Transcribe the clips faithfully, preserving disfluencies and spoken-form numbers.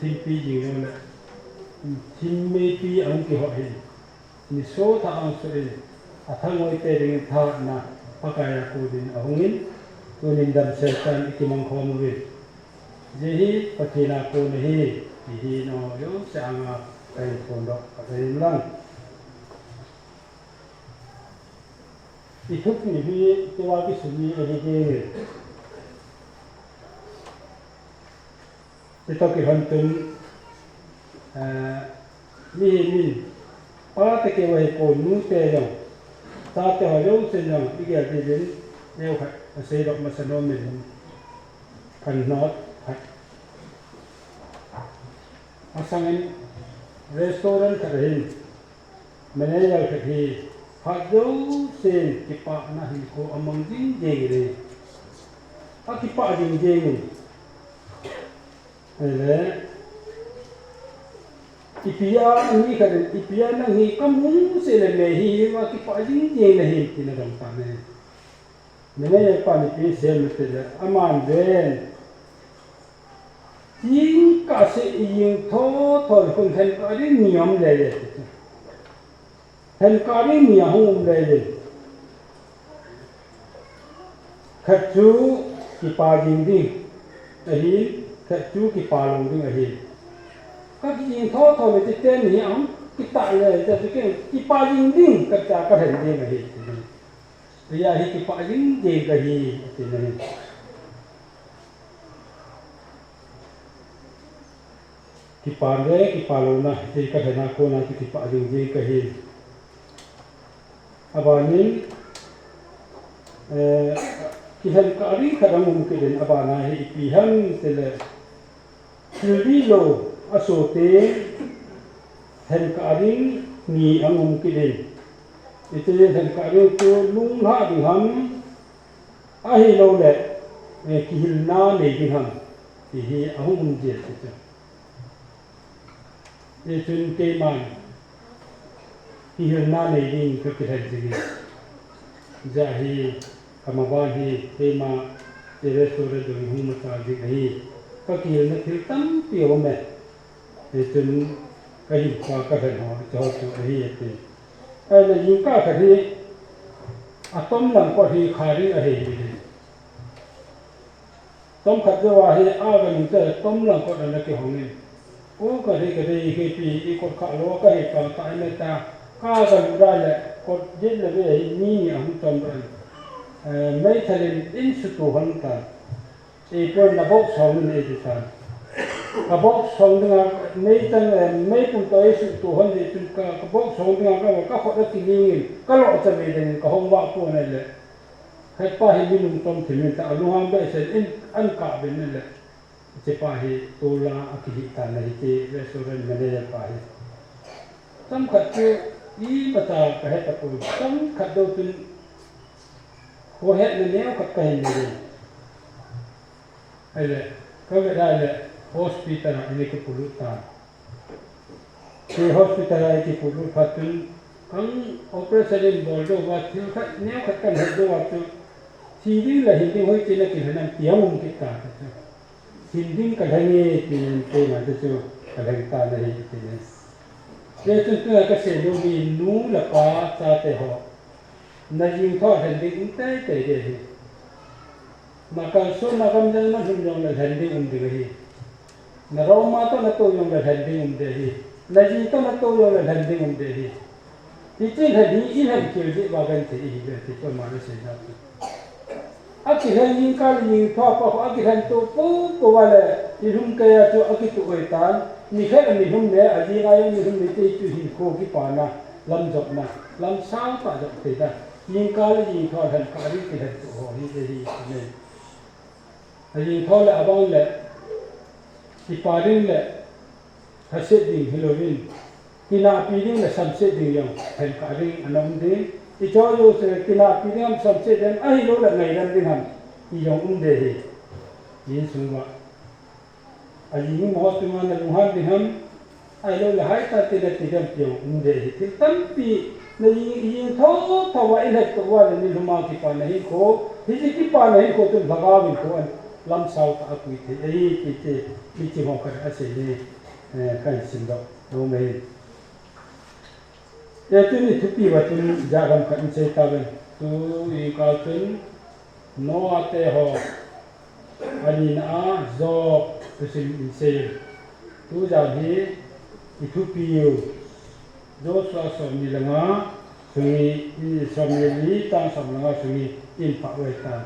Pi jing lou le, thim meipi ahung kihoh hin, niso thah ahung soh in, athangvah te dingin thahatna Pakai a kon in ahung in, tunin damsel chan i kimang khom uvin. Hijeh hin Pathen a kon ahi, ti hi nangho jouse anga kahin phondoh, kahin lang. I thupi hi, tua kisumi ahi ding. Chutoh kilhon chun, eh, mihem in, pate keu ahipoi, nute jong, chate ho jouse jong, i gel diuvin, neokhat, asei doh masa nom in, kan not khat. Masang in, restaurant khat ahin, manager khat hi, phat jousen kipana hinkho amang jing jeng in ahi. Akipah jing jeng in. Ahile, ipi a, mi khat in, ipi a nang hi kamu seh le me hi, akipah jing jeng nahi, tin adong tan ahi. Manager pan ipi asei em itile, aman ven. Jingkah seh ijing thotho le khun lhenkah ding ni aum lele. Lhenkah ding ni ahung um lele. Khat chu kipa jing ding ahi, khat chu kipa lou ding ahi. Ka kijing thotho le ti ten hi ahung kitah le, ta chu ken kipa jing ding, ka cha ka lhen ding ahi. Hijeh a hi kipah jing jeng kahi, ati nahi. Kipa le kipa louna, ti ka lhen a kona chu kipah jing jeng kahi. Abanin, eh, kilhenkah ding khat ahung um kit in, abana hi ipi ham tile, thil dihlou asoh teng, lhenkah ding ni ahung um kit in. Hiti lhenkah ding chu lunglhah ding ham, ahilouleh, eh, kihilna nei ding ham, ti hi ahung um jia chu. Hichun keiman kihilna nei ding ka kilhen jing in. Hijeh hin, kamaban hi, keima, restaurant jong hung machal jing ahi. Ka kihilna thil tampi aume. Hichun, ka hinkho a ka lhen ho, hiche ho chu ahi ati. Ahile jingkah khat hi, atom lang kot hi kha ding ahi. Tomkhat jouva hi aga nung te tomlang kot ana kihong in. O, ka dei, ka dei, keipi i kot kha lou, ka hei pang ta, i me ta, ka ga lut a le, kot jet le ve hi mi ni ahung chom doh in. Eh, meithal in in sutu hon ta. Ei pon na bok song in ei ti ta. Ka bok song dinga, mei chang, eh, meipum toh ei sutu hon di chun ka, ka bok song dinga ka, ka khut a kiling in, ka lo cha ve ding in ka hong vah pon a le. Khat pa hi mi lungchom thim in ta, alunghang behseh in an kah ben le. Hiche pa hi tol a akihih tan ahi ti, restaurant manager pa hi. Chomkhat chu imacha ka he tapon, chomkhat jou chun kho hetna neo khat ka hin nei in. Ahile, ka vet a le hospital a eina kipolut tan. Hiche hospital a eina kipolut phat chun, kan operation in bol jou uva, thil khat, neo khat kan het jou uva chu, thi ding le hin ding hoiche na kilhen ham ti ahung um kit ta chu. Hin ding ka lheng e, tin, keima chu ka lheng tan ahi, tin. Hichun tua ka seinom hi nu le pa, chate ho. Na jing thotho lhen ding um teitei ding ahi. Na kalsonna gam dang na lhun jongle lhen ding um ding ahi. Na roma toh na tou jongle lhen ding um ding ahi. Na ji toh na tou jongle lhen ding um ding ahi. Hiche lhen hi i lhen khel jeh uva genthei ihi uve ti koiman asei nau. Akilhen jingkah le jingthua pa khu akilhen to popo uva le, nilhum keiya chu akituh oi tan, nikhat a nilhum le, ajing a jong nilhum le, hiche chu hinkho kipana, lamjopna, lamsang tah jop thei tan. Jingkah le jingthua lhenkah ding kilhen to ho hi, hi, hi, hi. Ajingthua le abang le, kipa ding le, lhaset ding hilouvin, kinahpi ding le samset ding jong, lhenkah ding ana um ding. Hiche jouse kinahpi ding ham samset ding, ahilouleh ngaidam ding ham, ti jong um ding ahi. Insung uva. Ajing mo chunga na lunghan ding ham, ahilouleh haitah te na ti ding ham ti jong um ding ahi. Thil tampi na jing, jing thotho uva i lhet to uva le nilhum a kipana hinkho, hiche kipana hinkho chun lhagao hinkho ahi. lamsau tah a pui thei ahi, ti, ti, mi chi ho khat a sei ni, eh, kan sim doh nom ahi. Tun i thupi uva chun jagam khat in sei tauvin. Tu i kal chun Noah te ho, anina a Job thusim in sei. Tu jal hi i thupi u Joshua somni le nga sungi, i somni le li chang som le nga sungi in pha uve ta.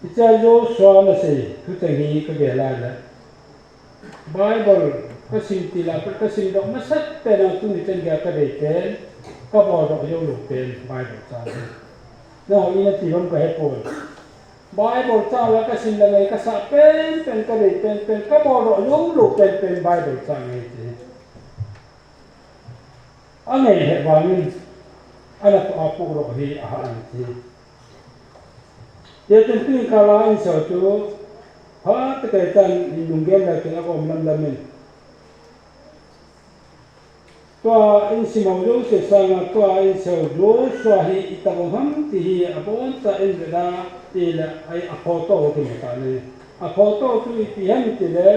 Hiche Joshua in asei thucheng hi ka gel a le, Bible ka sim til a, ka sim doh masat pen a tuni chan gei a ka dei pen, ka bol doh jou lou pen Bible chang hi. Nangho in nati lom ka hepon. Bible chang la ka sim la ngai ka sah pen pen, ka dei pen pen, ka bol doh jou lou pen pen Bible chang hi ti. Angai he vangin, ana to a pu ro hi aha an ti. Tun tuni kal a in sei chu, pha te kai tan in nung gen la kin a kom lam lam in. Tua in sim u jouse sanga tua in sei u Joshua hi itobang ham ti hi abon cha in ve da ti le ai a photo ki mu ta ni. A photo chu ipi ham ti le,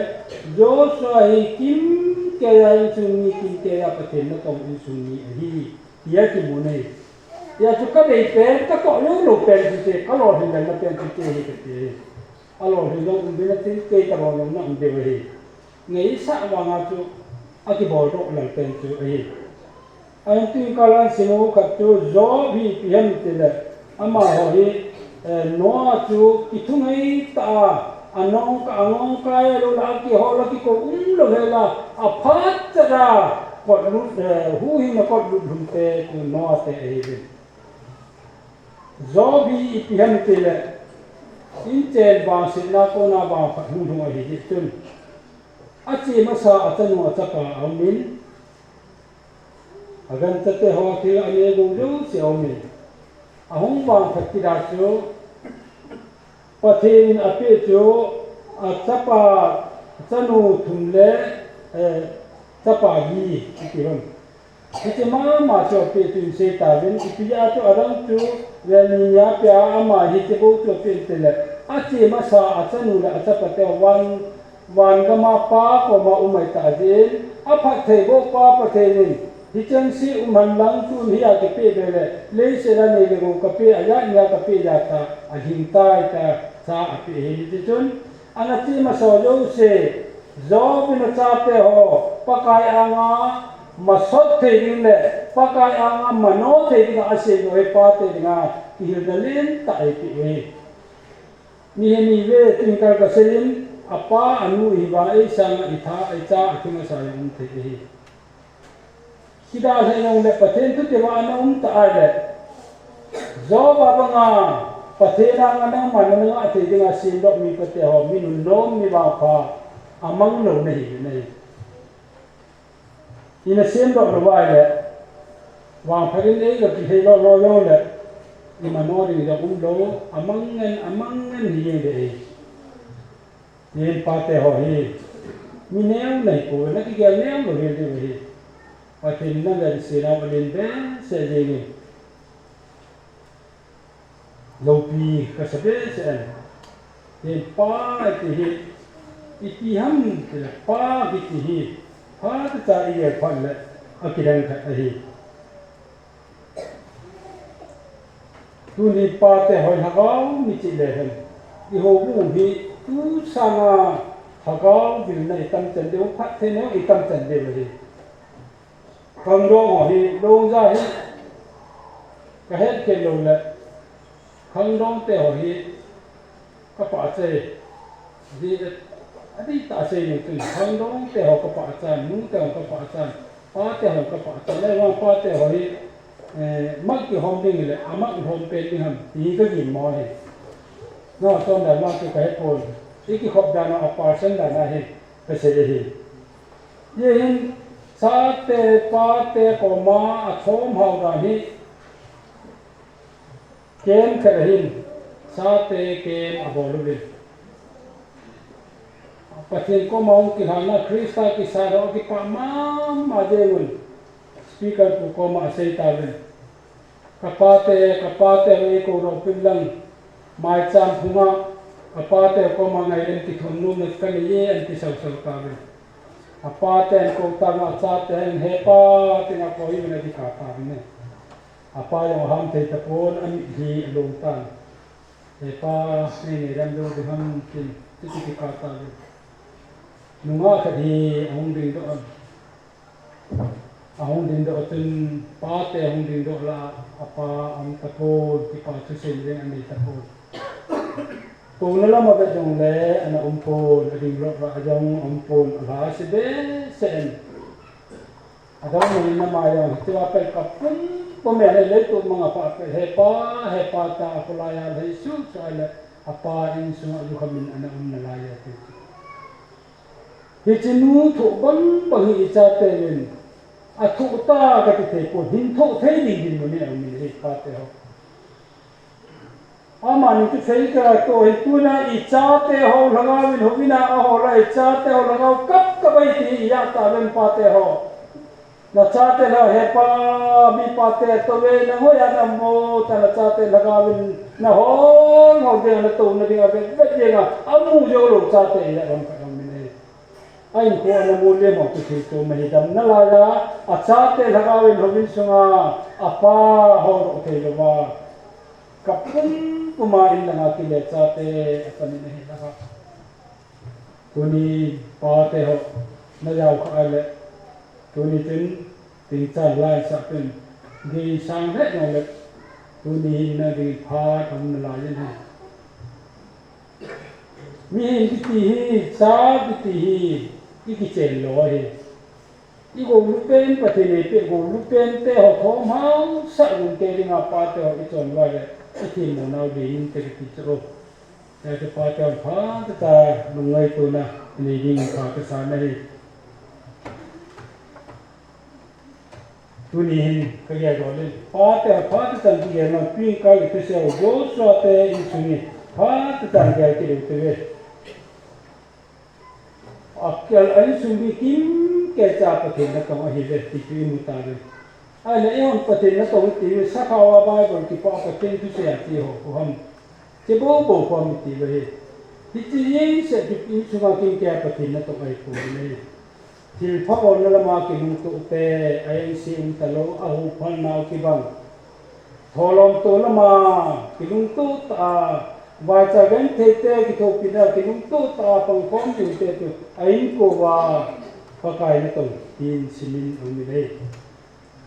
Joshua hi kim keiya insung mi, kim keiya Pathen natong insung mi ahi, tia kimu nei. Hia chu ka dei pen, ka toh jou lou pen chu che, ka lolhin lelna pen chu che hi ka ti. A lolhin jong um ding a tin, kei ka lolhin na um ding ahi. Ngeisah vanga chu a kibol doh lal pen chu ahi. Ahin tuni kal a in sim u khat chu Job hi ipi ham ti le, amaho hi, eh, Noah chu kithunei tah a, a nong ka, a nong kai a lou la, a kihol a kikou um lou hel a, a phat chat a kot lut, eh, huhhingna kot lut lhum te chu Noah te ahi uvin. Job hi ipi ham ti le, inchen vangsetna kona vangphat hung lhung ahi jeh chun, a che masa a chanu a chapa a um in, a gancha te ho thil a ne gou jouse a um in, a hung vangphat kit a chu, Pathen in a peh chu a chapa, chanu thum le, eh, chapa li, iti ham. Hiche mama chu a peh chu in sei tauvin, ipi a chu a dang chu, le ni nia peh a ama hiche bou chu a peh ti le, a che masa a chanu le a chapa te van, van gam a Pa koma um ahi ta jeh in, a phattheiboh Pa Pathen in, hicheng se um hen lang tun hi a kipeh be le, leiset a nei le gou kapeh, a jat nia kapeh jat a, a hing tai ta, cha a peh ahi ti chun, ana che masa jouse, Job in a chate ho, Pakai anga masot thei ding le, Pakai anga mano thei ding a asei u hi pate dinga kihilna lentah ahi ti hi. Mihem ive, tuni kal ka sei in, apa anu ihi vang ei sanga itha, icha, athi masa jong um thei ahi. Kidalhah jong le Pathen thutep a ana um ta a le, Job a banga Pathen anga nangma nana ngah thei dinga semdoh mi pate ho, mi nunnom, mi vangpha, amang lou nahi, nahi. Ina semdoh lou a le, vangphat in ei ga kihei lou lou jong le, imano ding jong um lou, amang ngen, amang ngen hi jeng de ei. Nin pate ho hi, mi neo nahi pou, na kigel neo lou hel diu ahi. Pathen in na len sena u alen behseh jeng in. Loupi kasa behseh in. Nin pa iti hi, iti ham ti le pa kiti hi, phatecha igel phat le, akidang khat ahi. Tuni pate hoi lhagao mi chih le hen. I houbung hi tu sanga lhagao vilna i tam chan diu, phattheina i tam chan diu ahi. Khangdong ho hi, longja hi, ka het kei lou le, khangdong te ho hi, ka pahcha e. Di, adih tah a sei ning chun, khangdong te ho ka pahcha, nu te ho ka pahcha, pa te ho ka pahcha, le vang pa te ho hi, eh, mak kihom ding le, a mak hom pen ding ham, ti ka gim mo hi. No, ton da ma chu ka he pon, i kikhop dan a person dan a hi, ka sei hi. Ye hin, chate, pate koma a chom hao dan hi, Camp khat ahin, chate camp abol uvin. Pathen koma hung kilhana Christa kisat ho akipah mama jeng un. Speaker pu koma asei tauvin. Ka pate, ka pate ho eikou doh pin lang. Maicham phunga, Apate koma ngailen kithum nomna kanei e, anti sausau tauvin. Apate ahin kou tauvin, achaten, "He Pa," tin akou uvin, adih kha tauvin e. Apa jong aham thei tapon, amit hi along tan. "He Pa, nei ngaidam jou ding ham," tin, chuti kikah tauvin. Nungah khat hi ahung dingdoh in. Ahung dingdoh chun, pate ahung dingdoh lah a, apa aum tapon, kipa thusei ding anei tapon. Kouna lam avet jongle ana umpon, ading lou lah a jong aumpon, alhase behseh in. Adang manin ama jong hitia pei kap pumpum e, leiset manga pha pei, "He Pa, he Pa," tia kholai a alhai suhsuh a le, apa insunga lukhamin ana um nalai e ati. Hiche nu thoh bangbang hi ichateuvin athoh ta kati thei pon, hin thoh thei ding dinmun in aum in ahi, pate ho. Amani chu fail kati ho hi, tuna ichate ho lhagao in houvin a, ahol a ichate ho lhagao kap kap ahi ti hi iya tauvin, pate ho. Nachate lhagao, "He Pa, mi pate touve, nang hoiya naum o," tia nachate lhagao in nahol hol ding, natouna ding, avet vet ding a, amu jou lou chate iya lam khat aum in ahi. A inko a namu le mo tu thil chu ma hi dam nalai a, achate lhagao in houbung sunga apa ho lo thei louva, kap pumpum a in langa kile chate achamin ahi langa. Tuni pate ho najao kha a le, tuni chun tingchan lai sah pen, gei sang lheh jong le, tuni hin nading phat aum nalai in ahi. Mihem kiti hi, cha kiti hi, ikichen lou ahi. Igou lupen, Pathen in eipeh gou lupen te ho thom hausah gun te dinga pate ho ichon uva le, ithemmo nau ding inte kiti chu. Hijeh chun pate hon phatah a lungngaitona inei ding pha kasan ahi. Tuni hin kagel dol in, pate ho phatah chan kigel na, tuni kai thusei ho Joshua te insung hi phatah chan gel kit u hite uve. Akel a insung mi kimkei cha Pathen natong ahiuve ti chu imu tauve. Ahile eihon Pathen natong iti uve, sakhao a Bible kipah a Pathen thusei ati ho, koi ham. Che bou bou koi ham iti uve hi. Hiche jeng seh chu insunga kimkei a Pathen natong ahipoi. Thilpha bolna lama kilungtoh te, a engse um talou, a huphal nau kibang. Tholom to lama kilungtoh tah a, vaicha genthei te kithopina kilungtoh tah a pangkhom ding te chu a inko uva Pakai natong tin simin aum in ahi.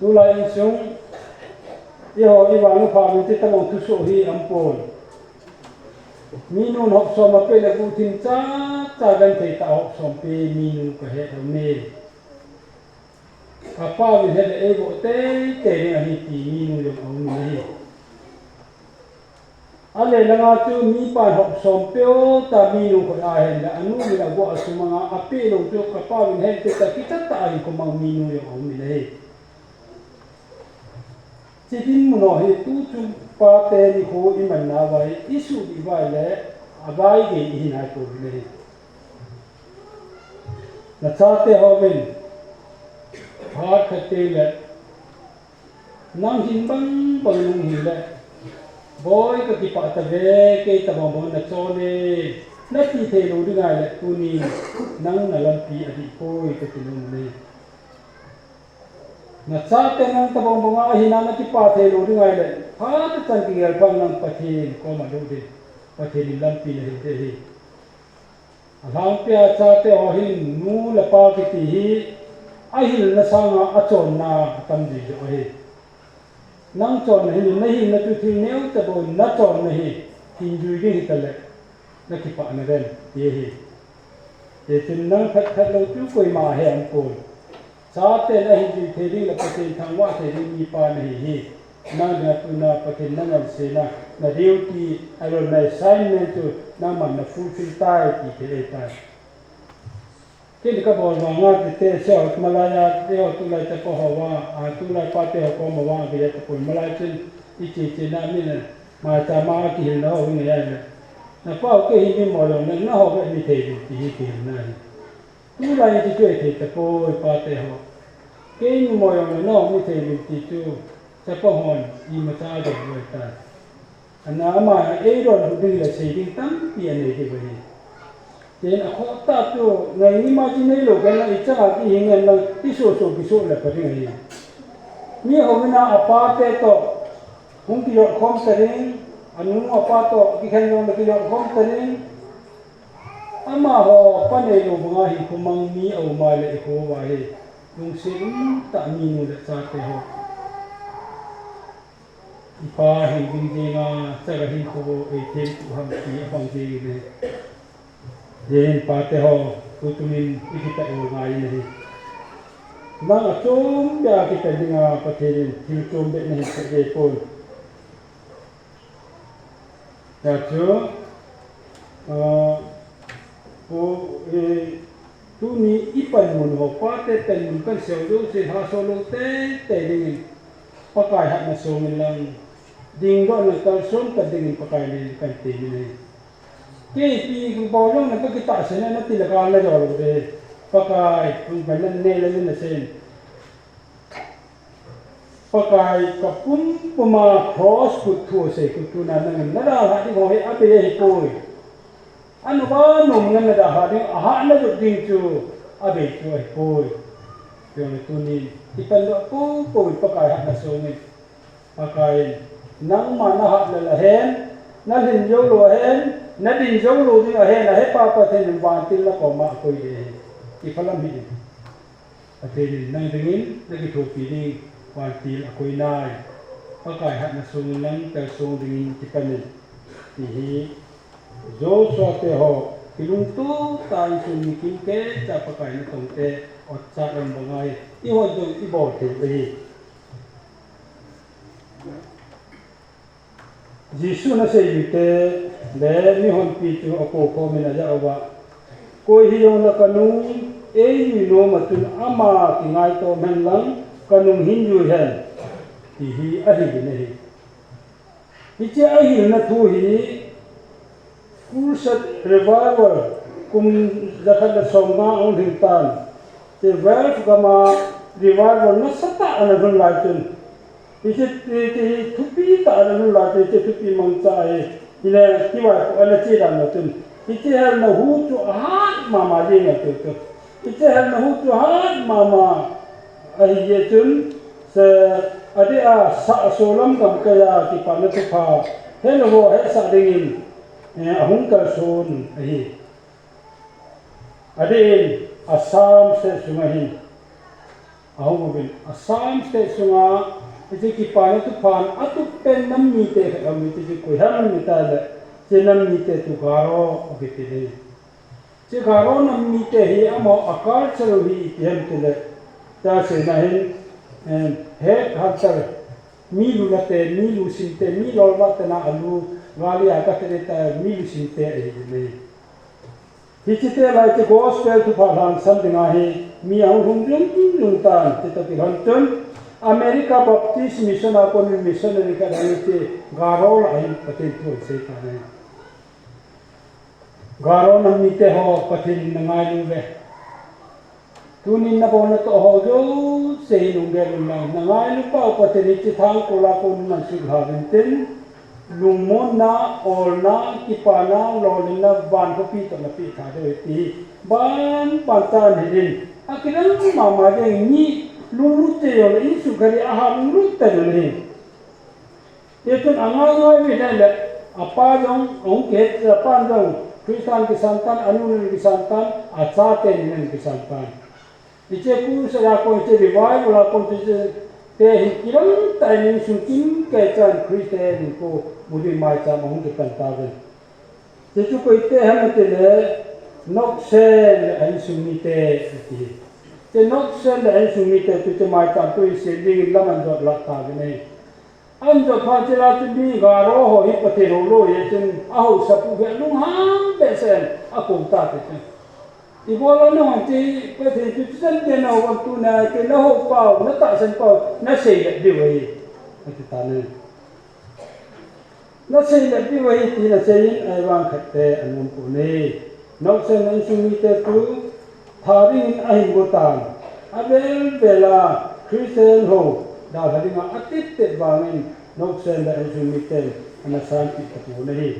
Tulai insung, eiho, ivang ipha uvin ti tabang thusoh hi aumpon. Minun hop som apeh le guhthim chacha genthei tah a hop som pe minu kahet aume. Apa uvin het le eivoh teitei ding ahi ti minu jong aum in ahi. Alelanga chu mipan hop som peu ta minu khut a hen le, anu uvin aguh a sumanga apeh lou chu kapa uvin het tah a kichat tah a hinkho mang minu jong aum in ahi. Hiche dinmun ho hi tuchung pate nikho imanna uva hi isuh dih uva ahile, avai gei ihi nai pouvin ahi. Nachate hovin, phat khat teng le, nang hin bang bang nung hile, Boi, kakipah tave, kei tabang bang nachon e, nati thei lou ding ahile, tunin nang nalampi adih poi, kati nom e. Nachate nang tabang banga ahina nakipah thei lou ding ahile, phatah chan kigel phat nang Pathen koma lut ding, Pathen in lampi nahil ding ahi. Alhangpia chate ho hin nu le pa kiti hi ahilna sanga achonna atam ding joh ahi. Nang chonna hin, nahilna chu thil neocha bou, nachonna hi hinjui ding hitale, nakipah naven, ti ahi. Hichun nang phat phat lou chu koima ahe aumpon. Chaten ahinjui thei ding le Pathen thangvah thei ding mipa nahi hi. Nang dinga tuna Pathen nangansena, na duty, ahilou le na assignment chu nangman na fulfill tai ti thei ahitai. Ken kabol vanga tite, seiho malaiya, eiho tulai chapa ho vang, a tulai pate ho koma vang, kija tapoi malai chun, iche iche na min a, maicha ma a kihilna ho hi ngei ahile. Napa ho kei hi mimo jong le, naho beh mi thei ding ti hi kihilna hi. Tulai in chu chu ahithei tapoi, pate ho. Kei mimo jong le nao mi thei uvin ti chu, chapa hon imacha adong lou ahitai. Ana ama eidon ding le sei ding tampi anei diu ahi. Tin akhoh tah chu ngai ni ma chi neilou kei na ichang a kihing ngen lang isoh soh kisoh le pha ding ahi. Mi hou in a apa te toh hung kijot khom ta ding, anu apa toh kikhen jong le kijot khom ta ding. Amaho pa neilou banga hinkho mang mi aum a le ikho uva hi lungset umtah minu le chate ho. Ipa hing ding dinga chaga hinkho eithem tuh ham ti abang jeng in ahi. Jen pate ho, tutumin ikipah u ngai in ahi. Nang achom beh a kipan dinga Pathen in thil chom beh nahin seh pon. Tia chu, ah, pu, eh, tuni ipanmun ho, pate panmun kan seiu jouse haso lou teitei dingin Pakai hatna songin lang, dingdoh na kalson ta dingin Pakai in kan temin ahi. Kei ipi bol jong na kakitahsan na, nati le kal na jolou de. Pakai, hung pan na ne le na sen. Pakai, ka pumpuma cross kut thu asei kut thu na nangin nadalhah ding ho hi abei ahipoi. Anom anom ngan nadalhah ding, ahatna jot ding chu abei chu ahipoi. Tiang le tunin ipandoh poupou in Pakai hatna songin, Pakai in nangma nahat lel ahen, nalhin joulou ahen, nadin joulou ding ahen, ahepa Pathen in vantil nakoma akoi ding ahi. Iphalam hih in. Pathen in nang dingin nakithopi ding vantil akoi nai. Pakai hatna songin lang kalsong dingin kipan in. Ti hi Joshua te ho kilungtoh tah in sung ni kimkei cha Pakai natong te otchat um bang ahi. Eiho jong ibol thei u ahi. Jesun aseipite le mihonpi chu akou khomin ajah uva, koi hijong le kanung eijui nom a chun ama kingaitom hen lang kanung hin jui hen, ti hi ahil in ahi. Hiche ahilna thu hi Crusade Revival kum jakhat le somnga ahung lhing tan. Hiche Wales gam a revival nasatah ana lhun lai chun, hiche, hiche thupi tah ana lhun lai chun, hiche thupi mangcha hi, hile kivaipoh ana che dan a chun, hiche helna hu chu ahat mama jeng e ti chu. Hiche helna hu chu ahat mama ahi jeh chun, se, adeh a sahsolam gamkai a kipana thupha helou ho hetsah dingin, eh, ahung kalson ahi. Adeh in Assam State sunga hin ahung uvin, Assam State sunga hiche kipana thuphan atup pen nam mite khat aum, hiche chu koi ham itile, hiche nam mite chu Garo akiti ahi. Hiche Garo nam mite hi amaho a culture u hi ipi ham itile, taseina hin, eh, head hunter, mi lulate, mi lusimte, mi lolvah tena alu, gali a kate ta mi lusimte ahi. Hiche te lai chu gospel thupha lhangsan dinga hi mi ahung lhung lhung lhung tan, chutoh kilhon chun America Baptist Mission a kon missionary khat ahi, hiche Garo lah a hin Pathen thu asei tan ahi. Garo nam mite ho, Pathen in nangailu uve. Tunin nabol natoh ho jouse hin nunggel un lang, nangailu pau Pathen in hiche thangkol a kon nansut lha uvin tin, lungmonna, olna, kipana, lolhinna, van khopi toh napeh tha diu ahi ti hi ban ban chan hidin, akilang mama jeng, mi lunglut cheh jongle insung khat hi ahat lunglut ta jong ahi. Hichun angai ngai uvin ahile, apa jong ahung kihet, apan jong Christa in kisan tan, anu in kisan tan, achaten in kisan tan. Hiche crusade a kon, hiche revival a kon, hiche te hi kilang tah in insung kimkei chan Christian in ko mu ding maicham ahung kipan tauvin. Hiche chu koite ham itile, Noksen le a insung mite ati. Hiche Noksen le a insung mite chu hiche maicham tu in sem dingin lam anjot lah tauvin ahi. Anjot phat chula chu mi Garo ho hi Pathen houlou ahi chun, ahousapu hi alunghang behseh in akou tah ti chu. Ibola nahung ti Pathen chu chujat te nahou am, tuna kei nahou pau, natahsan pau, nasei lep diu ahi, ati tan ahi. Nasei lep diu ahi tin asei in, ahivang khat te anom pon ahi. Noksen insung mite chu tha dingin ahin go tan. Avel vel a Christian ho dalha dinga atep tep vangin Noksen le insung miten ana sanpeh tapon ahi.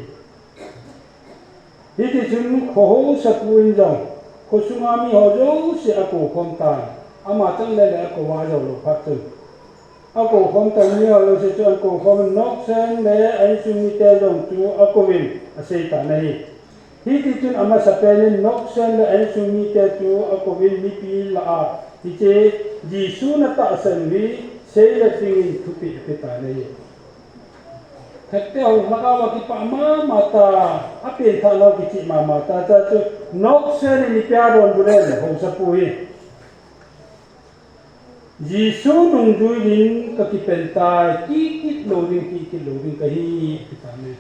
Hitichun kho housapu in jong, khosunga mi ho jouse akou khom tan, ama chang le le akou a ajou lou phat chun, akou khom tan mi ho jouse chu akou khom in, Noksen le a insung mite jong chu akouvin asei tan ahi. Hitichun amasapen in Noksen le a insung mite chu akouvin mipi lah a, hiche Jesun atahsan u hi seilet dingin thupeh ape tan ahi. Khatvei ho lhagao a kipah mama ta, apengthah nau kicheh mama ta, ta chu Noksen in ipi a donbut em housapu hi. Jesu nungjui din kakipen tai, kikit lou ding, kikit lou ding kahi, ati tan ahi.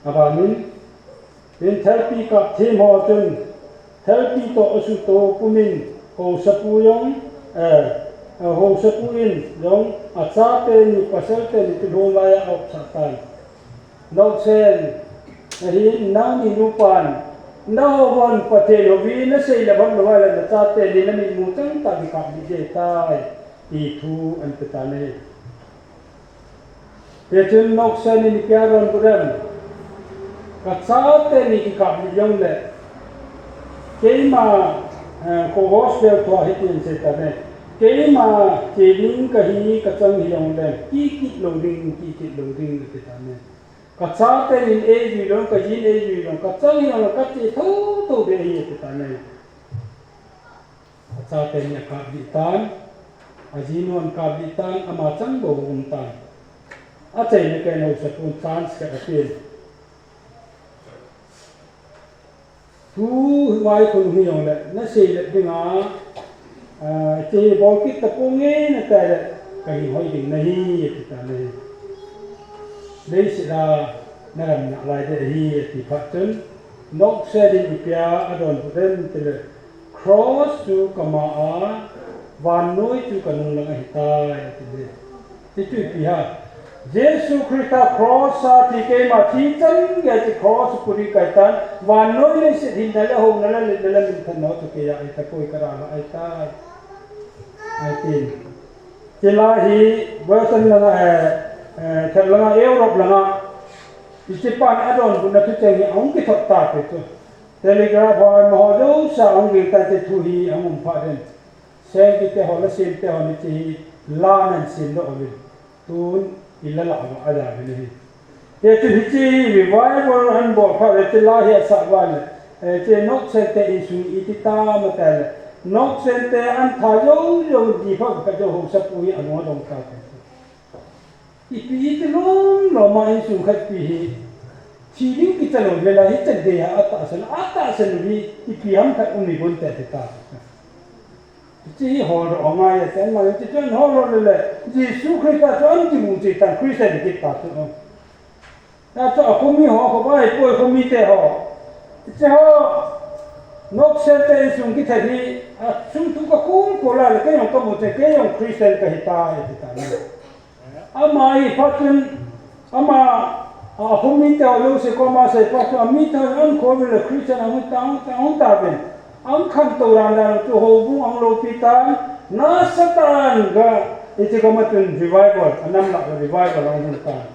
Abanin, in thelpi kap them ho chun, thelpi toh asuto pumin, housapu jong, eh, eh, housapu in jong, achate ni, pasal teni kilhon laiya aopsah tan. Noksen, ahin nangni nupan, nahouvin Pathen houin nasei le ban lou le nachate ni namin mu chang tah kikap ding ahitai, ti thu ahin pe tan ahi. Hichun Noksen in ipi a donbut em? Kachate ni kikap ding jongle, keima, eh, kho hospital thua hitin sei tan ahi. Keima che ding kahi, kachang hijongle, kikit lou ding, kikit lou ding, ati tan ahi. Kachate nin eijui lou, kajin eijui lou, kachang hijongle, kache thotho ding ahi, ati tan ahi. Achate ni akap ding tan, ajinu akap ding tan, ama chang bou um tan. Achaina ken housapun chance khat apen. Tuhin khun hijongle, nasei le dinga, ah, che bol kit tapong e, natai le, kahin hoi ding nahi, ati tan ahi. Leiset a nalamna lai ding ahi, ati phat chun, Noksen in ipi a adonbut em tile, Cross chu kama a, vannoi chu kanung lang ahitai, ati le. Ti chu ipi ham? Jesu Christa cross a thi, keima thi chan gei a chu cross a pu ding kahi tan, vannoi leiset hinna le houna le letna le minthanna chu keiya ahitapoi, kadalha ahitai, atin. Chulai hi Western langa, eh, eh, thel langa, Europe langa, hiche pan adonbutna thucheng hi ahung kithot tapoi chu. Telegraph ho, amaho jouse a hung gel tai, hiche thu hi ahung um phat in. Sengpi te ho, lasemte hon hiche hi la ahin sem doh uvin. Tun i la lah uva aja uvin ahi. Hichun hiche hi revival ahin bol phat, hiche la hi asah uva le, eh, hiche Noksen te insung iti tam ati le, Noksen te ahin tha jou jou di phat khat jou housapu hi alung adong tapoi. Ipi iti lom lom a insung khat pi hi, thi ding kicha lou vel a hichan gei a atahsan, atahsan u hi ipi ham khat um hi bon te, ati ta. Hiche hi holdoh angai e, ati ma, hiche chu ahin holdoh le le, Jesu Christa chu ahin kimu cheh tan, Christian kiti ta chu. Tia chu akhomi ho, khovai poi khomi te ho. Hiche ho, Noksen te insung kithat hi, asung thu kakhum khum lai le, kei jong kamu cheh, kei jong Christian kahi tai, ati ta. Ama hi phat chun, ama, a, akhomi te ho jouse koma asei phat chun, ami te ho ahin kho uvin le Christian ahung ta, ahung ta, ahung tauvin. Ahung khantou dan dan chu houbung ahung loupi tan, nasatah in ga, hiche koma chun revival, anam lah le revival ahung hung tan.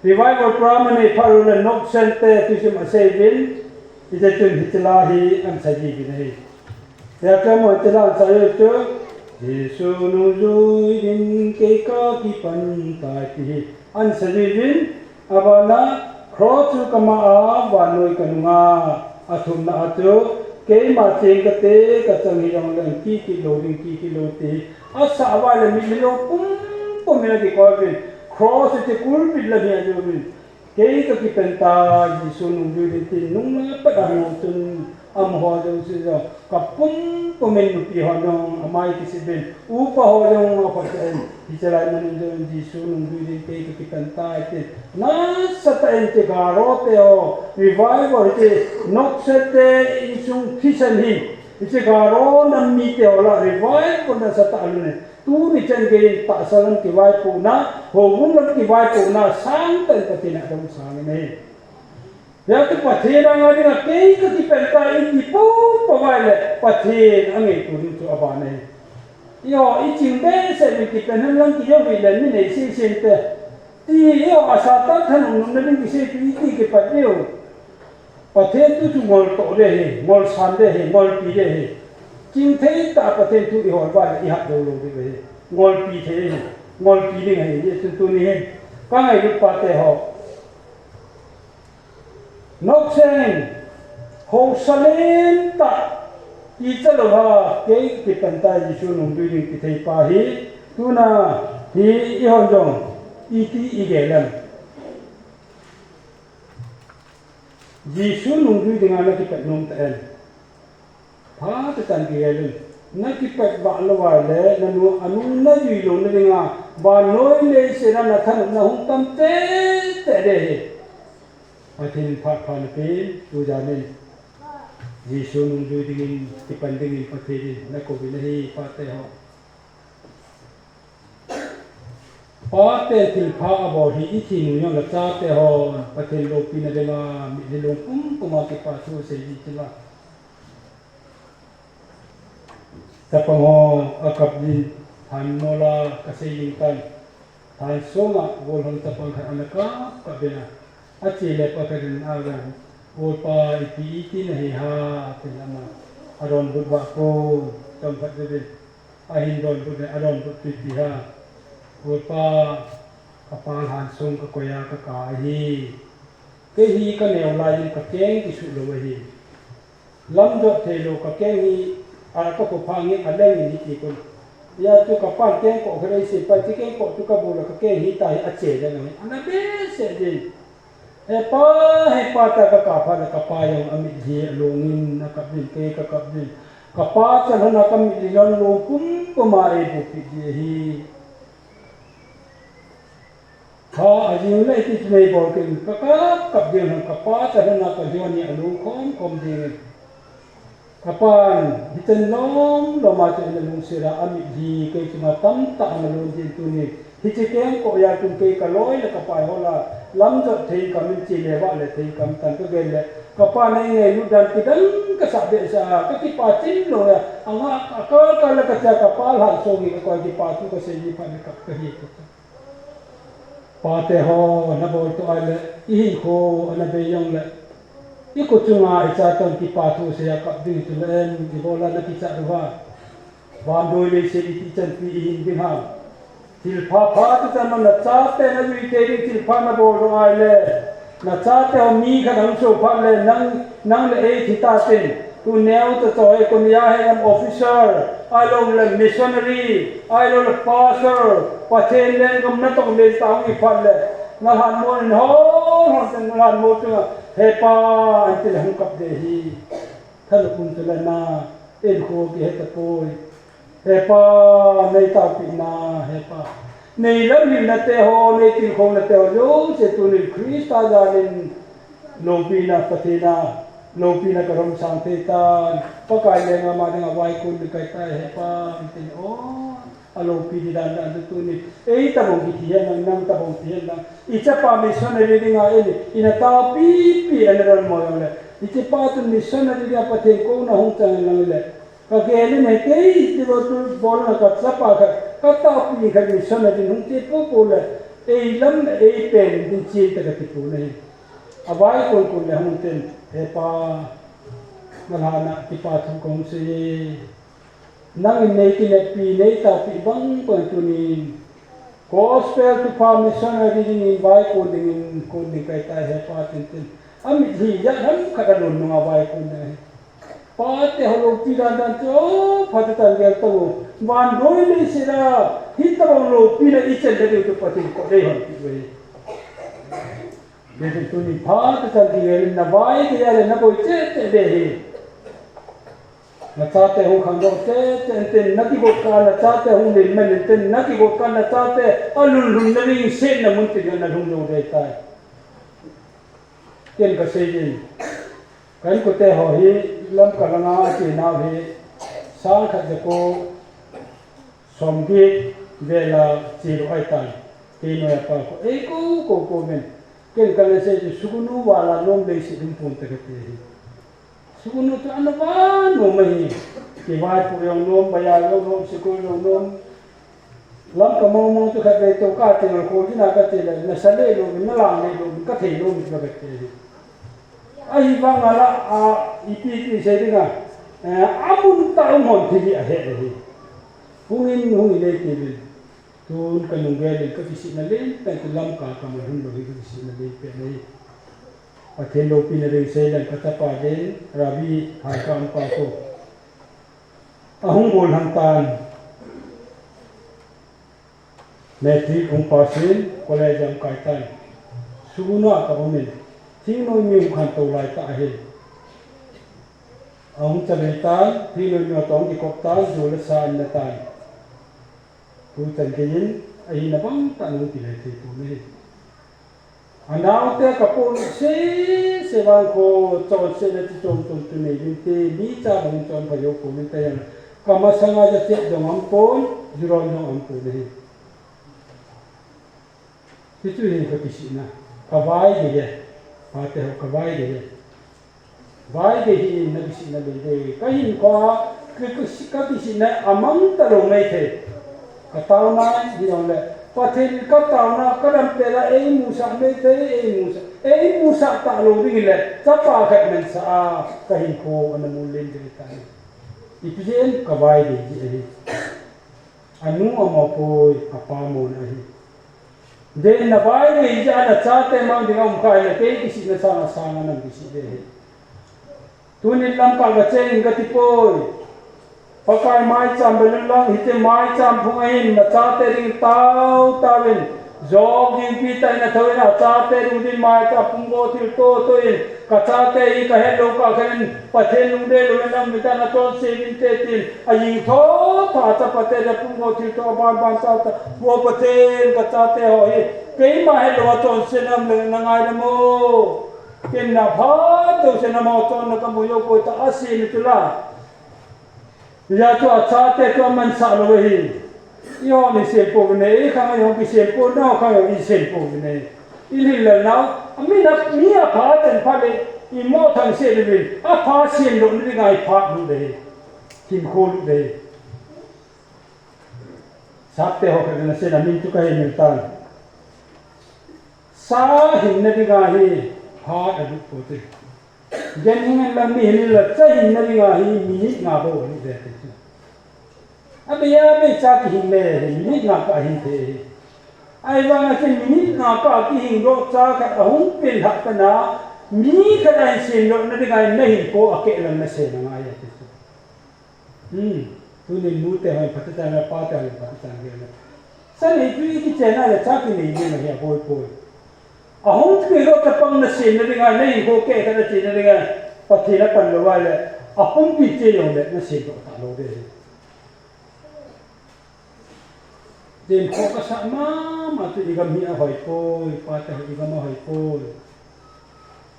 Revival program anei phat u le Noksen te thusim asei uvin, hiche chun hiche la hi ahin saji uvin ahi. Hia chun mo hiche la ahin saji u chu, Jesu nungjui din kei kakipan tai ti hi ahin saji uvin, abana cross chu kama a vannoi kanunga, athumna a chu keima cheng kate, kachang hijongle kikit lou ding, kikit lou ti asah uva le mi, milou pumpum in akikoi uvin, cross chu pulpit lam hi ajoh uvin, kei kakipen tai, Jesu nungjui din tin nungla pat a hung chun, amaho jouse jong, kapumpum in nupi hon jong amai kisip in, upa ho jong akhut in, hiche lai mun in jong Jesu nungjui din kei kakipen tai tin, nasatah in hiche Garo te ho, revival hiche Noksen te insung thisan hi, hiche Garo nam mite ho lah revival nasatah alhun e. Tuni chan gei in tahsa lam kivaipohna, houbung lam kivaipohna sangtah in Pathen in adong sangin ahi. Hia chu Pathen anga dinga kei kakipen tai iti poupou uva le Pathen angaito ding chu aban ahi. Eiho, iching behseh uvin kipen hen lang, kijou uvin le mi nei sese inte. Ti, eiho a Satan thanopna ding kisei tu iti kipat diu. Pathen thu chu ngol toh ding ahi, ngol san ding ahi, ngolpi ding ahi. Chingthei tah a Pathen thu ihol uva leh ihat jou lou ding ahi. Ngolpi thei ahi, ngolpi ding ahi, hiche tuni hin. Ka ngailut pate ho. Nokseng, haosa lentah, kicha lou ha, kei kipan tai Jesu nungdui ding kithei pa hi, tuna hi eihon jong, iti igel em. Jesu nungdui dinga na kipat nom ta em. Phat tah chan kigel in. Na kipat vah lou uva leh, na nu, a nu na jui louna dinga, vannoi leiset a na thanopna hung tam tete ding ahi. Pathen in phat pha na pen, tujan in. Jesu nungdui dingin, kipan dingin Pathen in, na kouvin ahi, pate ho. Pate thilpha abol hi i thi nung jongle chate hon Pathen loupina dinga mitlhi lungpum puma kipa thu sei ding ti la. Chapang ho akap jin, thanmol a kasei jing tan. Than sunga golhang chapang khat ana kap kap in a. Ache le pakhat in aven. Golpa ipi iti nahi ham, tin ama. Adonbut vah pon, chomkhat jouvin. Ahin donbut le, adonbut pipi ha. Golpa, kapa lhan sung kakoi a kaka ahi. Kei hi kaneo lai in kakeng kisuh lou ahi. Lamjot thei lou kakeng hi, a kakhophang hi aleng in hiti kon. Hijeh chun kapan kengkoh khat eisei pai, hiche kengkoh chu kabol le kakeng hita hi ache jeng ahi. Ana behseh jin. He pa, he pa, tia kaka phat le kapa jong amitlhi along in akap jin, kei kakap jin. Kapa chalhon a kamitlhi jong lungpum puma eibupi ji ahi. Pha ajing le iti chu neibol kit in kakap kap jeng in kapa chalhon a kalhi ni alung khom khom jeng in. Kapan, hichan lom lom a chu ina lungset a, amitlhi kei chunga tamtah ana lon jin tunin. Hiche kengkoh jal chun kei kaloi le kapai ho lah a, lamjot thei in kamin, che le vah le thei in kamin tan kagel le. Kapan eingailut dan kidang kasah behseh a, kakipa chim lou a, anga, akal kal le kacha kapa lhan sung hi kakoi kipa thu kasei ji phat le kap kahi. Pate ho, nabol toh ahile, ihinkho ana bei jongle, ikho chunga icha toh kipa thu seiya kap ding chu le em, ibol a nakichat uva. Vannoi leiset iti chanpi ihin ding ham. Thilpha pha tu chan ma nachate najui thei ding thilpha nabol toh ahile. Nachate ho mi khat ahung soh phat le nang, nang le ei thi tatin. Tu neo ta choi kon ya he lam officer, ahilou le missionary, ahilou le pastor, Pathen lenggam natong len ta hung hi phat le. Nalhan mo in hon hon ten nalhan mo chunga, he pa, anti le hung kap ding ahi. Thanopum chu le na, enkho kihe tapoi. He pa, nei taopina, he pa. Nei lamhilna te ho, nei tilkhouna te ho, jouse tunin Christa jalin loupina, Pathen a loupina kadomsang thei tan. Pakai lenga ama dinga vaikon ding kahi tai, he pa, tin o. Aloupi di dan dan tunin. Ei tabang kithi hen lang, nang tabang thi hen lang. Ichapa missionary dinga eini, ina taopipi ana donmo jongle. Ichapa tu missionary dinga Pathen kouna hung chang lang le. Kagel in, kei ti bol tu bol na kachapa khat, kataopi khat missionary hung che popo le, ei lam ei pen din che ta kati pon ahi. Avaikon kon le hung tin, he pa, nalhan a kipa thu kahung sei. Nangin nei kineppi, nei taopi bang bang tunin. Gospel thupha missionary dingin vaikon dingin kon ding kahi tai, he pa, tin tin. Amitlhi jat ham khat alon nunga vaikon ding ahi. Pate ho loupi dan dan chu, phat tah chan gel tau. Vannoi leiset a, hitabang loupina ichan le diu chu Pathen in koh dei hon pi ve. Bebe tunin phat tah chan gel in navai kei a le naboi cheh cheh ding ahi. Nachate hung khangdoh cheh cheh in tin, nakigot kah a nachate hung len man in tin, nakigot kah a nachate alunglhunna ding setna mun tin nalhung jou ding ahitai. Ken kasei ding. Ka inkote ho hi Lamka langa achenau hi sang khat jako somget vel a che lou ahitan. Kei noi a pa ko, ei ko, ko, ko men. Ken kana sei chu Sugnu val a nom leiset um pon te kati ahi. Sugnu chu ana vah nom ahi. Kivaipoh jong nom, bazaar jong nom, school jong nom. Lamka mong mong chu khatvei tou kati le, kho jina kati le, nasa le lou, nalang le lou, kathei lou, kati le. Ahivang a la, a, ipi ti sei dinga, eh, amun tah a um hon thil hi ahe le hi. Hung in, hung in le ti le. Tun kanung gel in kakisihna len, pen tu Lamka kaman hung lou hi kakisihna len pen le hi. Pathen loupina ding sei le kachapa den, Ravi, hai ka um pa ko. Ahung bol hang tan. Matric hung pass in, college a hung kai tan. Suna ka um in, thingnoi mi hung khantou lai tah ahi. Ahung chavei tan, thingnoi mi toh hung kikop tan, ju le sa in na tan. Tuchan kei in, ahina bang tah in hung kilhai thei pon ahi. Anaote kapohnat sese vang kho chonsetna chi chom chom chu nei uvin te, mi cha bang chon pha jou pon te jong. Kamasanga jachat jong aumpon, juron jong aumpon ahi. Hichu hin kakisihna, kavai gei e, pate ho kavai gei e. Vaigei hi nakisihna lei lei. Kahinkhoa, ka, ka, kakisihna amang talou maithei. Kataona hijongle, Pathen kataona, kadam pela eimusah maithei, eimusah. Eimusah talou ding le, chapa khat mansah a, kahinkho ana mul len ding tai. Ipi jeh in kavaigei ji ahi. Anu amopoi, apa mona ahi. Denna vaigei jeh a nachate mang dinga um kha hile, kei kisihna sanga sanga nang kisih ding ahi. Tunin Lamka kacheng in katipoi. Pakai maicham bel inlang, hiche maicham phung ahin, nachate ding tao taovin. Jok ding pi tah in nathou in, achate ding din maicham pumgo thilto to in, kachate hi kahet lou kah khat in, Pathen lungdei lou in, nang mita nachonse uvinte tin, ajing thotho a chapate le pumgo thilto banban chate, O Pathen, kachate ho hi, keima het lou a chonse nam le nangai le mo. Ken naphat jouse namo chonna kamu jou poi ta, asei ni tula. Hijeh chun achate chu amansah lou ahi. Eihon isem pouvin e, eikhang eihon kisem pon, nakhang eihon isem pouvin e. Ilhinlel nau, ami na, mi apha ten phat le, imo thangse le vin, apha semdoh na dinga iphat lut le hi. Hinkho lut le hi. Sapte ho khat in asei na min chu kahin hil tan. Sa hinna dinga hi phat alut pote. Jen hing hen lang mi hin la, cha hinna dinga hi minute nga bou alut ve te chu. Abei abei cha kihing le hi minute nga kah hin thei hi. Ahivanga chu minute nga kah kihing doh cha khat ahung peng lhah tan a, mi khat ahin semdoh na dinga nahinkho akeh lang nasem angai e ti chu. Hmm. Tunin nute hon phatechan le pate hon phatechan le. Sa nei chu ikichen a le cha kinei ding ahi aboi poi. Ahung pi lou chapang nasemna dinga, nahinkho keh khat nachena dinga, Pathen apan lou a le, apumpi che jongle nasemdoh talou ding ahi. Jen kho kasah mama chu igam hi ahoi poi, pate ho igam ahoi poi.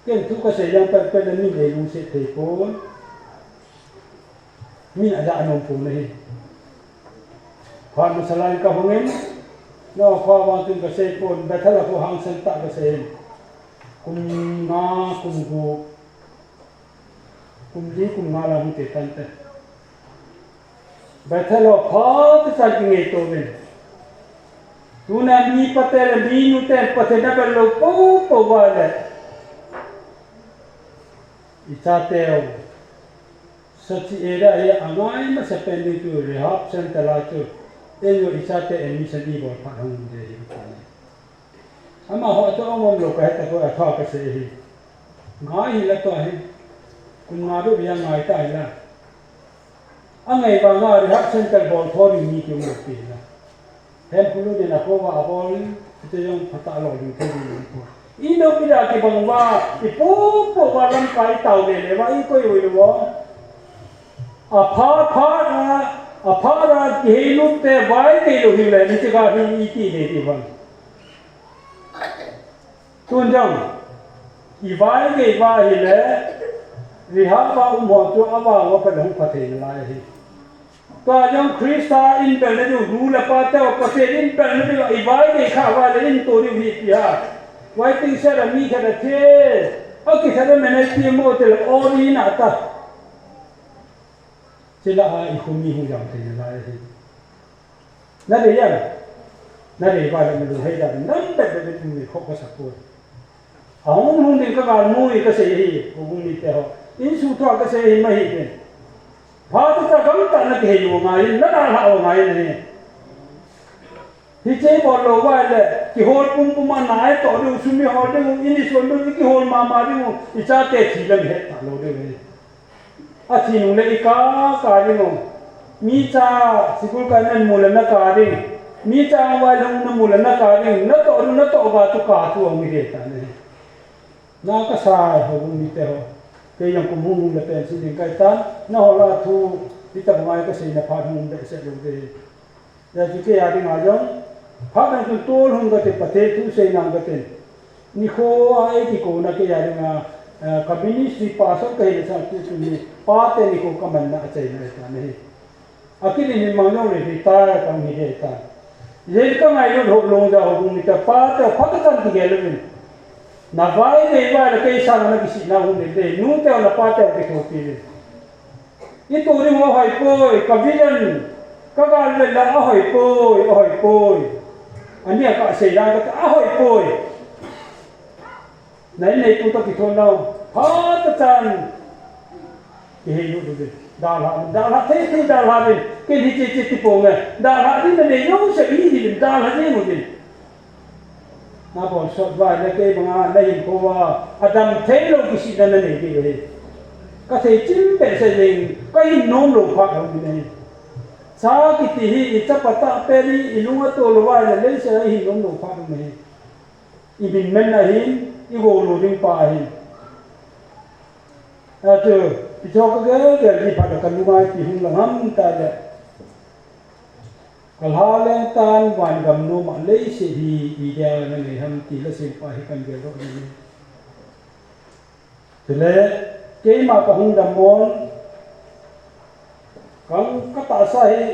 Ken thu kasei jeng pet pet le min eilungset thei poi. Min aja anom pon ahi. Phat masa lai kahung in, nao kho vang chun kasei pon, Bethel a kho hangsan tah kasei in. Kum nga, kum gup. Kum li kum nga la hung te tante. Bethel a phat chan kingaito uvin. Tuna mi pate le mi nute Pathen abel lou poupou uva le. Ichateu. Sachi area hi angai masapen ding chu rehab center a chu. Eiho ichate admission ibol phat hung ding ahi. Amaho chu aum lou kahe tapoi, atha kasei ahi. Ngai hila tua hi. Kum nga bep bia ngai ta hila. Angai vanga rehab center bol tho ding mi kium lou pi hila. Hem khulu ding a kho va abol, hiti jong phatah lou ding thei ding ko. Ino pi da kibang uva, ipopo uva lamkai tao le le uva, ikoi ui lou uva. Apha, pha na, apha na kihei lut te vai kei lou hile, hiche ga hi iti le ti vang. Tun jong, ivai gei va hile, rehab a um ho chu avang uva phat le hung pha thei nalai ahi. Tua jong Christa in bel na diu, nu le pa teu, Pathen in bel na diu, ivai gei kha uva le in to diu hi ti ha. Waiting shed a mi khat athe, akithat a men a iti mo te le, o ni na ta. Chule a ikhum mi hung jam thei nalai ahi. Nadei em? Na dei ba le na lu hei da, nam bet bet bet mi kho ko sa ko. A hung hung ding ka gal mu i ka sei hi, ko hung mi te ho. In su thua ka sei hi ma hi ke. Pha ta ta gam ta na ke hi u ngai, na da ha u ngai ne. Hi che bol lo ba le, kihol pum pum a nai to ding, sum i hol ding, in i son ding, kihol mama ding, i chate thi le het ta lo ding. A thi nung le i ka ka ding. Mi cha, sikul ka nan mu le na ka ding. Mi cha vai long na mu le na ka ding. Na to ding, na to ba tu ka tu ong mi de ta ne. Na ka sai ho mi te ho. Kei jong kum hung hung le pen si ding kai tan. Na ho la thu, hi ta ngai ka sei na phat hung be se lo de. Hijeh chun kei a dinga jong, phat nang chun tol hung kate, Pathen thu sei nang kate. Nikho a ei kikona kei a dinga, eh, ka ministry pastor ka hina chang tu tu ni, pate nikho ka manna a chaina ahi tan ahi. A kidin hi mang jong le retire ka hung hi ahi tan. Hijeh ka ngailut ho long ja ho hung ni ta pate phat ka chan kigel uvin. Na vai nei vai la kei sang na kisihna hung ni te, nu te na pate kithopi uvin. I tu ding u ahoi poi, ka vision, ka gal vel la ahoi poi, ahoi poi. Ani a ka sei dan ka ta ahoi poi. Na in nei pu ta kithon nau, phat ta chan. Kihei lut uvin. Dalha, dalha, thei, thei, dalha uvin. Ken hiche, che, ti pong e. Dalha ding na nei jong se i hi uvin, dalha ding uvin. Na bol sot vai le kei banga na hinkho a, a dam thei lo kisihna na nei ding ahi. Ka thei chim behseh jeng, ka hin nom lou phat hung in ahi. Cha kiti hi i chapa tahpen i, i lung a tol lou vai le leiset a i hin nom lou phat hung in ahi. I min man ahin, i gou lou ding pa ahin. Atu, i chok ka gel gel di phat ka lunga i ti hung lang ham ta le. Ka lha leng tan van gam nom a leiset hi idia na nei ham ti la sem pa hi kan gel doh ni. Chule, keima ka hung dam mon, kang ka tahsa hi,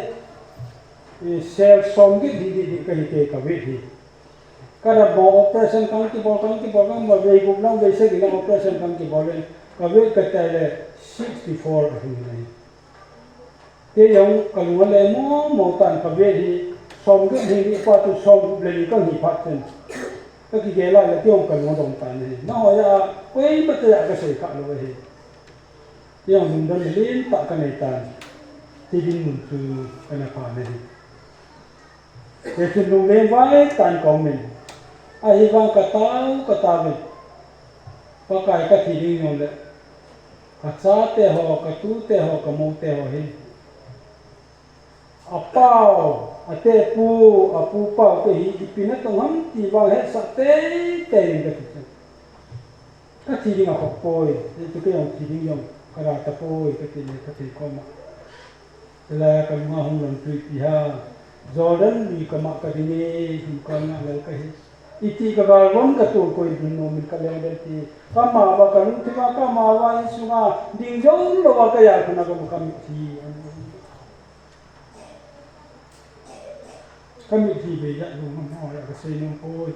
i sel som git hi di di ka hi te ka weight hi. Ka dam mo operation kang kibol, kang kibol, kang mo vei gup lang, vei sagi lang operation kang kibol le, ka weight ka tai le sixty four a hung nai. Kei jong ka lung a le mo mo tan ka weight hi, som git hi ni pa tu som gup le ni ka hi phat chen. Ka kigel a le kei jong ka lung a dong tan ahi. Na hoi a, koima te a ka sei kha lou ahi. Kei jong lungdon len tah ka nei tan. Thi ding mun chu ka na pha ahi. Hichun lungleng vai tan ka um in. Ahivang ka tao, ka tao in. Pakai ka thi ding jong le. Ka chate ho, ka tute ho, ka moute ho hin. A pau, a tepu, a pu pau te hi, ipi natong ham ti vang hetsah teitei in ka ti chu. Ka thi ding a khop poi, hichu kei jong thi ding jong, ka da tapoi, ka ti le ka thei koma. Chule ka lunga hung lang tui pi ha, Jordan lui kama ka ding e, hung ka nga lal ka hi. Iti ka galvon ka tol koi ding nom in ka leng den ti. Kama va ka lungthim a, kama va insunga, ding jong lou va ka ya khuna ka mu ka mithi. Ka mithi ve ya lou ma mo ya ka sei nom poi.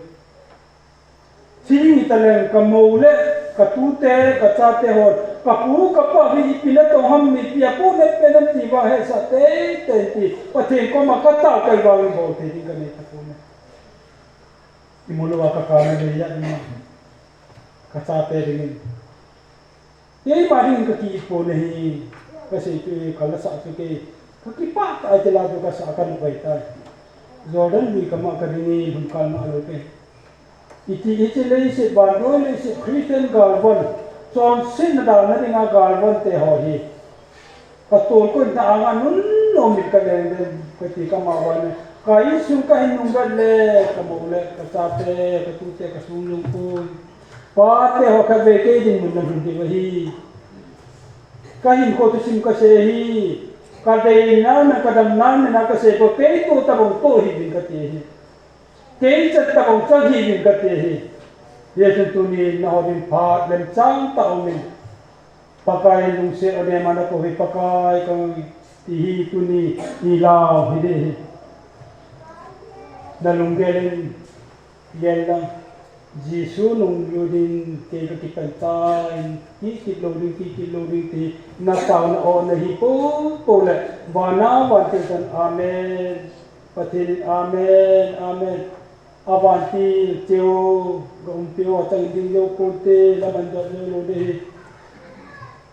Thi ding hita leng ka mou le, ka tute, ka chate hon, ka pu, ka pa hi ipi natong ham, ipi a pu le pe nam ti vang hetsah teitei ti, Pathen koma ka tao kai vang bol thei ding ka nei tapon e. I mu lou a ka kana le ya ma, ka chate ding in. Keima ding ka ki pon ahi, ka sei chu ka la sa chu kei, ka kipah tai te la chu ka sa ka nu bai tai. Jordan lui kama ka ding e, lhum kal ma lou kei. Iti, iti leiset, vannoi leiset, Christian galvon, chonsetna dalna dinga galvon te ho hi. Ka tolkhoina anga nunnom in ka leng den, ka ti kama vang. Ka insung ka hin nung vet le, ka mou le, ka chate, ka tute, ka sung lung pun. Pate ho khatvei kei dinmun na hin diu ahi. Ka hinkho thusim ka sei hi. Ka dei nal na, ka dam nal na ka sei ko, kei to tabang to hi ding ka ti hi. Kei chat tabang chat hi ding ka ti hi. Hichun tuni na ho ding phat lem chang ta um in. Pakai lungset o ne ma na ko hi Pakai ka ti hi tuni i lau hi de hi. Na lunggel in Gel lang, Jesu nung lut in kei ka kipan tan, kikit lou ding, kikit lou ding ti, na taona o na hi po po le, vana vantil chan, Amen. Pathen in amen, amen. Avantil cheu, ga umpi u atang ding jou ponte, laman dot jou lou ding ahi.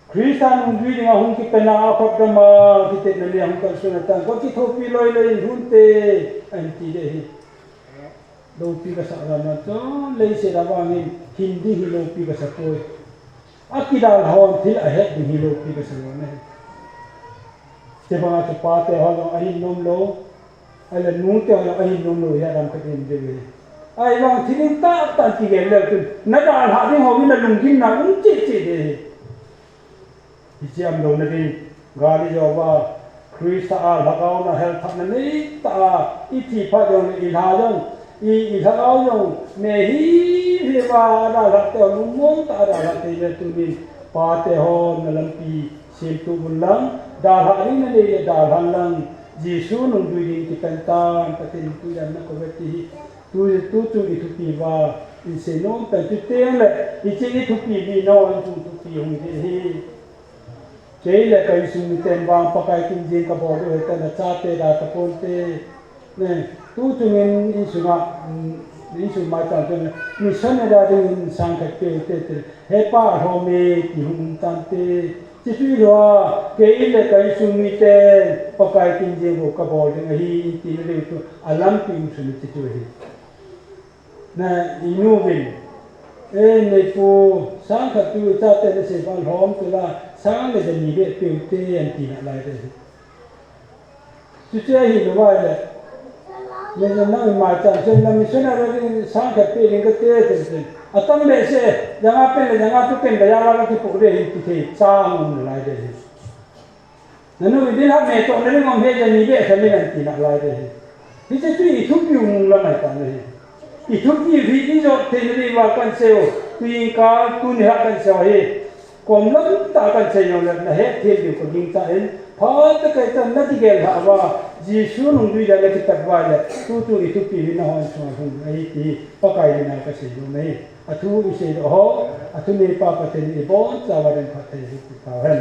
Christa nungdui dinga hung kipan a, akhut gam a, kitetna le hung kalson a tang, ga kithopi loi loi in hunte, ahin ti ding ahi. Loupi kasah dan a chun, leiset a vangin, hin ding hi loupi kasa poi. Akidalha hon thil ahet ding hi loupi kasa lou ahi. Chubanga chu pate ho jong ahin nom lou, ahile nute ho jong ahin nom lou, hi adam khat in ding ahi. Ahivang thil in tah tah kigel leu chun, nadalhah ding ho in nalunggimna um cheh cheh ding ahi. Hiche umlouna ding, gal ijou uva, Christa a lhagao na helthahna neitah a, ithi phat jongle ilha jong, i, ilhagao jong, me hih hih uva, adalhah teu, lungmong tah a adalhah teu le tunin, pate hon nalampi semtup un lang, dalhah ding nanei le dalhan lang, Jesu nungdui ding kipan tan, Pathen in tujan nakou ve ti hi, tu, tu chung ithupi uva, in seinom tan, chuteng le, hiche ithupi uvin, nangho chung thupi hung hi ding ahi. Kei le ka insung miten vang Pakai kin jeng kabol diu ahi, tia nachate da taponte. Ne, tu chungin insunga, mm, insung maicham chun, mission na da dingin sang khat peute, ti, He Pa, alhom e, ti hung um tante. Chuchu hilou a, kei le ka insung miten Pakai kin jeng bou kabol ding ahi, in tina diu chu, alampi um sun chuchu ahi. Na, inu vin. E, neipu, sang khat tu, chate nasei uva lhom tula, sang le jani beh peute, ahin ti nalai ding ahi. Chuche ahilou vai le. Neipu nang maicham chun, na missionary ding sang khat pe ding kate, ti chun. Atam behseh, janga pen le janga tu pen baya la kipoh ding ahi ti thei, sang um nalai ding ahi. Nanu idin ha me to nanu ngam he jani beh kha min ahin ti nalai ding ahi. Hiche chu ithupiu mong lam ahi tan ahi. Ithupiu hi ijot theina diuva kahin sei u. Tuin kal tuni ha kahin sei u ahi. Kom lam tah a kahin sei u le nahet them diu kagingchan. Phat tah a kahin chan nakigel lhah uva. Jesu nungdui dia nakipat uva le. Tutu ithupiu hi nahon sunga hung ahi ti. Pakai mina kasei nom ahi. Athu isei doh ho. Athu neipa Pathen in ibonchauva phatthei boh tahen.